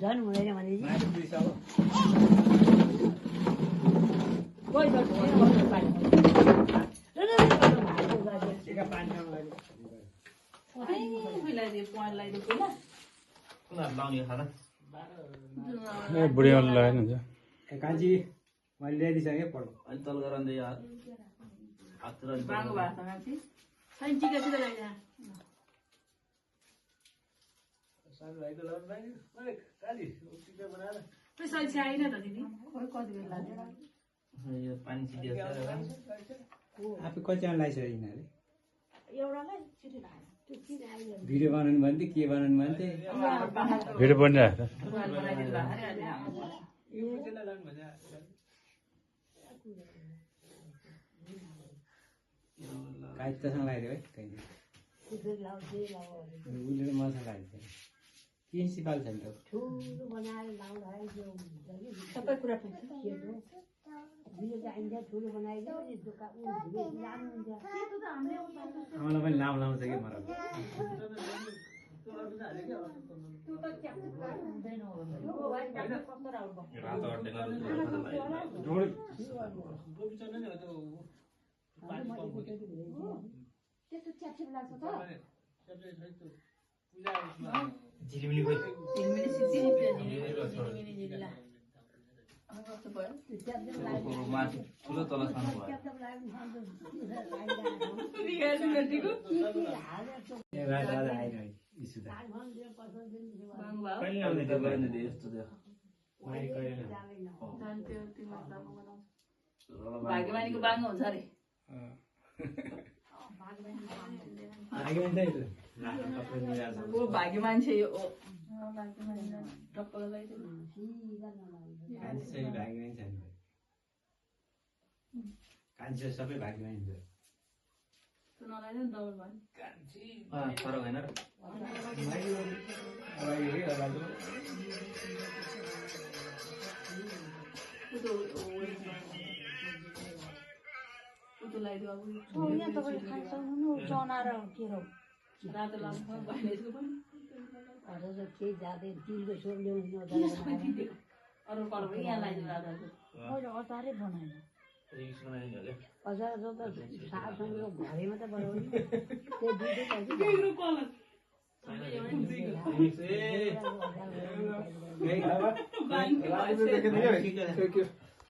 झन् हुँदैन भने माथि दुई सौ कोही गर्छ एका 500 मिलाइदियो पॉइन्ट लगाइदियो पहिला कुन लाउने खाना ए बुढीमा लगाएन हुन्छ कान्छी मैले ल्याइदिसकेँ पढ अनि तल गराउँदै यार हात र बाङ्गो भएको छ मान्छे छैन टिका सिधा लगाइदियो सानो भाइको लाउनु भएन मैले काली टिका बनाएर पैसा छैन त दिदी खोइ कति बेला लाग्यो यो पानी छिदियो आफै कतिजना लगाइसक्यो यिनीहरूले एउटालाई छिटो लाग्यो त्यो चिज आइयो भिडियो बनाउनु भन्थे के बनाउनु भन्थे भिडियो बनिरहेको छ बनाइदिनु भएको अरे अहिले यो कुचेला लाउनु भन्छ काइतासँग लगाइदियो है कहिले कुकुर लाउँथे लाउँ उसले मसँग लगाइदियो के सिपाल छ नि त ठुलो बनाएर लाउँदाखेरि त्यो हुन्छ कि सबै कुरा पुग्छ सेतो बियो चाहिन्छ ठुलो बनाइदियो नि दोकान लानु हुन्छ सेतो त हामीले आमालाई पनि लाम लाउँछ कि मलाई त्यो त च्याप्चुप हुँदैन यो वाइ डाक्टर कस्तो राम्रो रातो अड्डेको जोड त्यस्तो च्याप्चुप लाग्छ त झिलिमिली खोइ झिलिमिली सिसिली झिलिमिली जिल्ला अब कस्तो भयो च्याप्चुप लाग्यो माथि ठुलो तल सानो भयो च्याप्चुप लाग्यो रिगार्नु नदिएको राजा राजा आएन है इसु त बाङ्गो भयो कहिले आउने त गर्ने दे यस्तो त्यो माइ कहिले जान्थ्यो तिमीलाई बाङ्गो बनाउँछ भाग्यमानीको बाङ्गो हुन्छ अरे आगे भन्दै त ओ भाग्य मान्छे यो ओ भाग्य मान्छे टक्क लगाइदियो कान्छी चाहिँ भाग्यमानी छ नि कान्छी सबै भाग्यमानी छ त्यो नलाइदियो नि डबल भयो फरक होइन र उतो लगाइदियो अब यहाँ तपाईँले खान सक्नुहुन्न चना र के हो रातो लाग्छ भाइलेको पनि अझ केही जाँदै तिनको सोप ल्याउनु किन सबै दिदिएको अरू पर्व यहाँ लगाइदियो राजाको मैले अचारै बनाएन रिक्स बनाइदिनु होला अचार त सागसँग घरैमा त बनाउने त्यो दुधै केही कलर ए